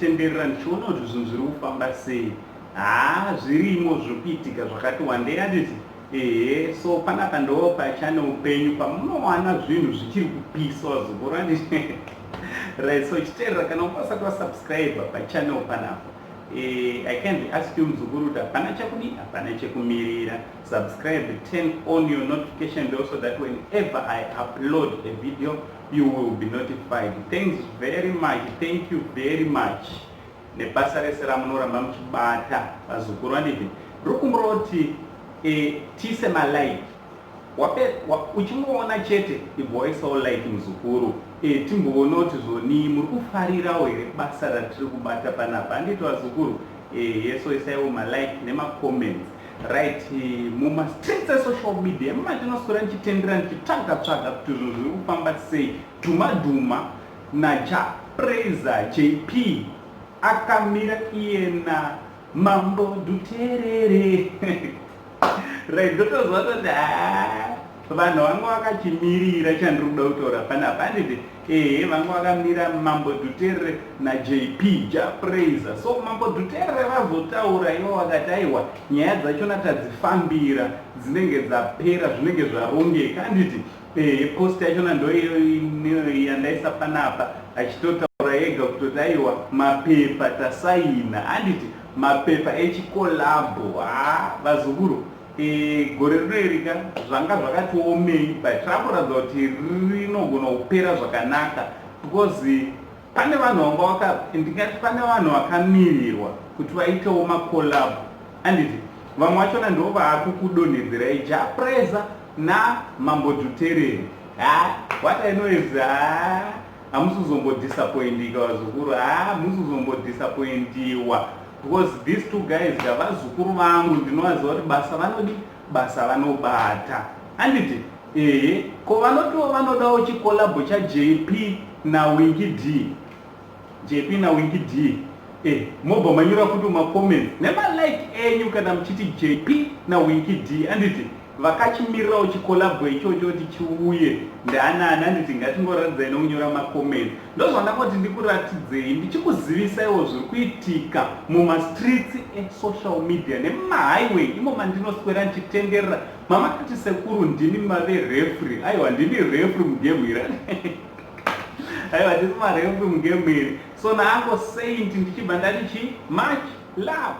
ndichitenderera ndichiona kuti zvinhu zviri kufamba sei. Haa, zvirimo zviri kuitika zvakati wandei, handiti? Ehe, so panapa ndo pachannel penyu pamunowana zvinhu zvichiri kupisa, vazukuru, handiti? Right, so chiteerera, kana usati wasubscribe pachannel panapa, I can ask you, muzukuru, kuti hapana chekudi, hapana chekumirira. Subscribe, turn on your notification bell so that whenever I upload a video you will be notified. Thanks very much, thank you very much nebasa rese ramunoramba muchibata, vazukuru, handiti? Ndiri kumbura kuti tiise malike. Uchingoona chete, ibva waisawo like, muzukuru, timboona kuti zvoni muri kufarirawo here basa ratiri kubata panapa, handiti, vazukuru? Yeso isaiwo malike nemacomments. Right, mumastreets esocial media mumatinoswera ndichitendera, ndichitsvaga tsvaga kuti zvinhu zviri kufamba sei. Dhuma Dhuma naJah Prayzah, JP akamira iyena Mambo Dhuterere. Right, ndotoziva toti ha, vanhu vanga vakachimirira chandiri kuda kutaura panapa, handiti? Ehe, vanga vakamira Mambo Dhuterere naJP Jah Prayzah. So Mambo Dhuterere vazotaura ivo, vakati aiwa, nyaya dzachona tadzifambira, dzinenge dzapera, zvinenge zvarongeka, handiti? Ehe, post yachona ndoiyo yandaisa panapa, achitotaura ega kutoti aiwa, mapepa tasaina, handiti? Mapepa echicollabo. Ha, vazukuru, gore rino irika zvanga zvakatiomei, but rakuratidza kuti rinogona kupera zvakanaka because pane vanhu vanga vaka, ndingati pane vanhu vakamirirwa kuti vaitewo macollabo, handiti? Vamwe vachona ndo vaakukudonhedzerai, Jah Prayzah naMambo Dhuterere. Ha, what I know is, ha, hamusi kuzombodisappointika, vazukuru. Ha, musi kuzombodisappointiwa because these two guys ngavazukuru vangu, ndinovaziva kuti basa vanodi, basa vanobata, handiti? Ehe, ko vanotiwo vanodawo chicollabo chaJP naWinky D, JP naWinky D. Mobva manyora futi mumacomments nemalike enyu kana muchiti JP naWinky D, handiti? Vakachimirirawo chicollabo ichocho kuti chiuye ndeanani, handiti? Ngatingoratidzai nokunyora macomments. Ndozvandangoti ndikuratidzei, ndichikuzivisaiwo zviri kuitika mumastreets esocial media nemumahighway imo mandinoswera ndichitenderera. Mamakati sekuru ndimi mave referee. Aiwa, ndini referee mugame iri. Aiwa, ndisi mareferee mugame iri. So naango Saint, ndichibva ndati chi much love.